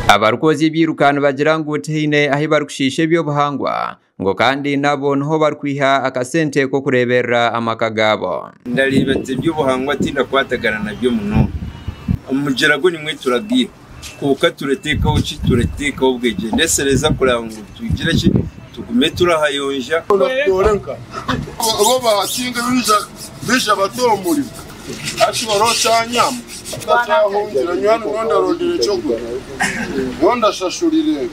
Abarikwozya ebyiruka nibagira ngu tihaine ahu barikushiisha eby'obuhangwa ngu kandi nabo niho barikwiha akasente k'okureeberera amaka gaabo. Ndareeba nti eby'obuhangwa tindakwatagana nabyo munonga. Omugyera gwo nimwe turagwiha kwonka turateekaho ki? Turateekaho obwegyendesereza kureba ngu tugire ki? Tugume turahayonja. Bo bahakinga baija bata omuriro hati bariho kyanyama takyahungira nyowe niho ndarondera ekyokurya niho ndashashurira enju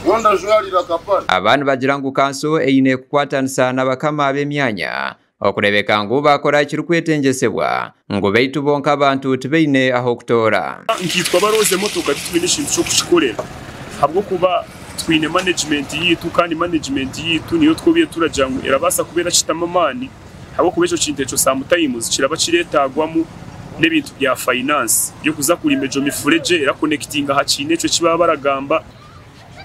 niho ndajwarira akapare. Aba nibagira ngu kanso eine kukwatanisa n'abakama b'emyanya okureebeka ngu baakora ekirikwetengyesebwa ngu beitu bonka abantu tibaine ah'okutoora. Nkaitwe abarooza emotoka titwine ekintu ky'okukikorera ahabw'okuba twine management yaitu kandi management yaitu niyo twobire turagira ngu erabaasa kuba erakitamu amaani ahabw'okuba ekyo kintu ekyo sometimes kiraba kireetagwamu n'ebintu bya finance by'okuza kurima egyo mifuregye erakonekitinga aha kiina ekyo eki baba baragamba.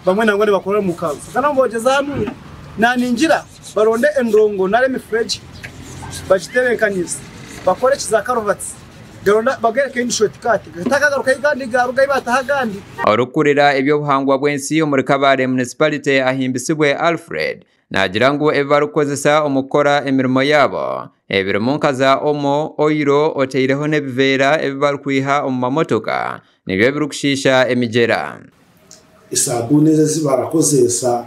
Bamwe nangwa nibakorera omu kanso kandi bogyeza hanuya naningira baronde endongo nari emifuregye bagitebekanise bakore za karuvatsi bagereke endi shortcut gatakagarukayo agandi garugayo bataho agandi. Orikukurira eby'obuhangwa bw'ensi omuri Kabale Municipality Ahimbisibwe Alfred naagira ngu ebi barikukozesa omu kukora emirimo yaabo ebirimu nka za omo, oyiro oteireho n'ebiveera ebi barikwiha omu mamotoka nibyo birikushiisha emigyera. Esabuuni ezi ezi barakozesa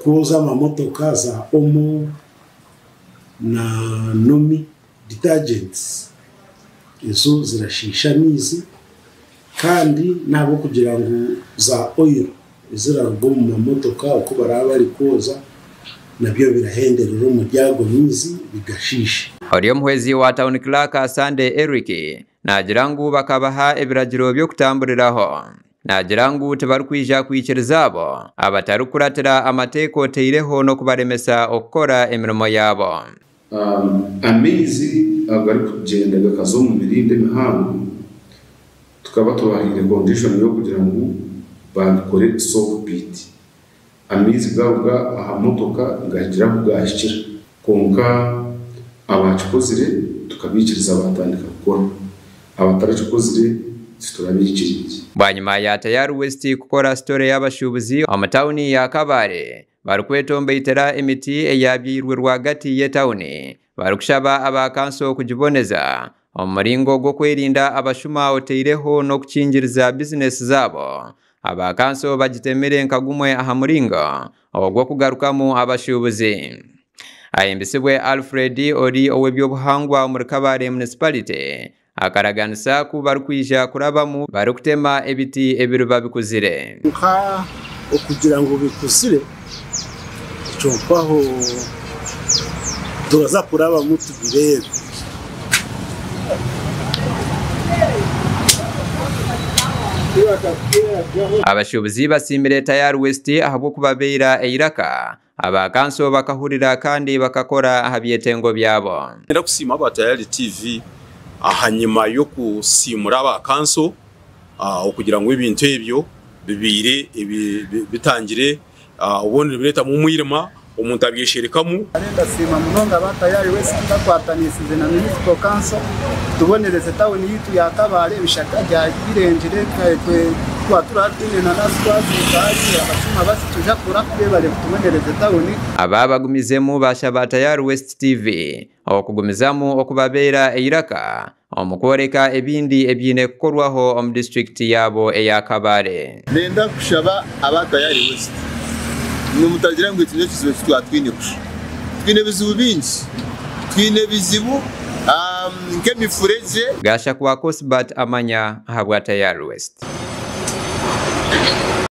kwoza amamotoka za omo na nomi detergents ezo zirashiisha amaizi kandi n'ahabw'okugira ngu za oil eziraruga omu mamotoka oku baraba bari kwoza nabyo birahenderera omu ryago maizi bigashiisha. Ori omuhwezi wa Town Clerk Sunday Eric naagira ngu bakabaha ebiragiro by'okutamburiraho. Naagira ngu tibarikwija kwikiriza abo abatarikukuratira amateeka oteireho n'okubaremesa okukora emirimo yaabo. Amaizi agarikugyenda gakaza omu mirindi emihango tukaba tubahaire condition y'okugira ngu babikore soak pit. Amaizi garuga aha motoka gagira ahu gahikira kwonka abakikozire tukabaikiriza batandika kukora, abatarakikozire titurabaikiriize. Bwanyima ya Tayari West kukora sitore y'abashuubuzi omu tawuni ya Kabale barikwetomboitera emiti eyabyairwe rwagati y'etawuni barikushaba aba kanso kugiboneza omu muringo gw'okwerinda abashuma oteireho n'okukingiriza bizinesi zaabo. Aba kanso bagitemire nka gumwe aha muringo ogw'okugarukamu abashuubuzi. Ahimbisibwe Alfred ori ow'ebyobuhangwa omuri Kabale Municipality akaraganisa ku barikwija kurabamu barikutema ebiti ebiriba bikuzire. Nka okugira ngu bikuzire kyonkaho turaza kurabamu tubireebe. Abashuubuzi basiimire Tayari West ahabw'okubabeera eiraka. Aba kanso bakahurira kandi bakakora aha byetengo byabo. Ndakusiima aba Tayari TV ahanyima y'okusiimura aba kanso okugira ngu ebintu ebyo bibaire bitangire obundi nibireetamu omwirima omuntu abyesherekamu. Ndasiima munonga aba Tayari West bakwatanisize na Municipal Council tubonereze tawuni yitu ya Kabale ebishaka byabirengire twatura twine na nasi twaziika hariya abashuma basituja kura bebare kutubonereza tawuni. Aba bagumizemu bashaba Tayari West TV okugumizamu okubabeera eiraka omu kworeka ebindi ebyine kukorwaho omu disitulikiti yaabo eya Kabale. Nenda kushaba aba Tayari West nimutagira ngu eki n'ekizibu eki twatwine kusha. Twine ebizibu bingi, twine ebizibu nk'emifuregye. Gashakwa Cosbert Amanya ahabwa Tayari West.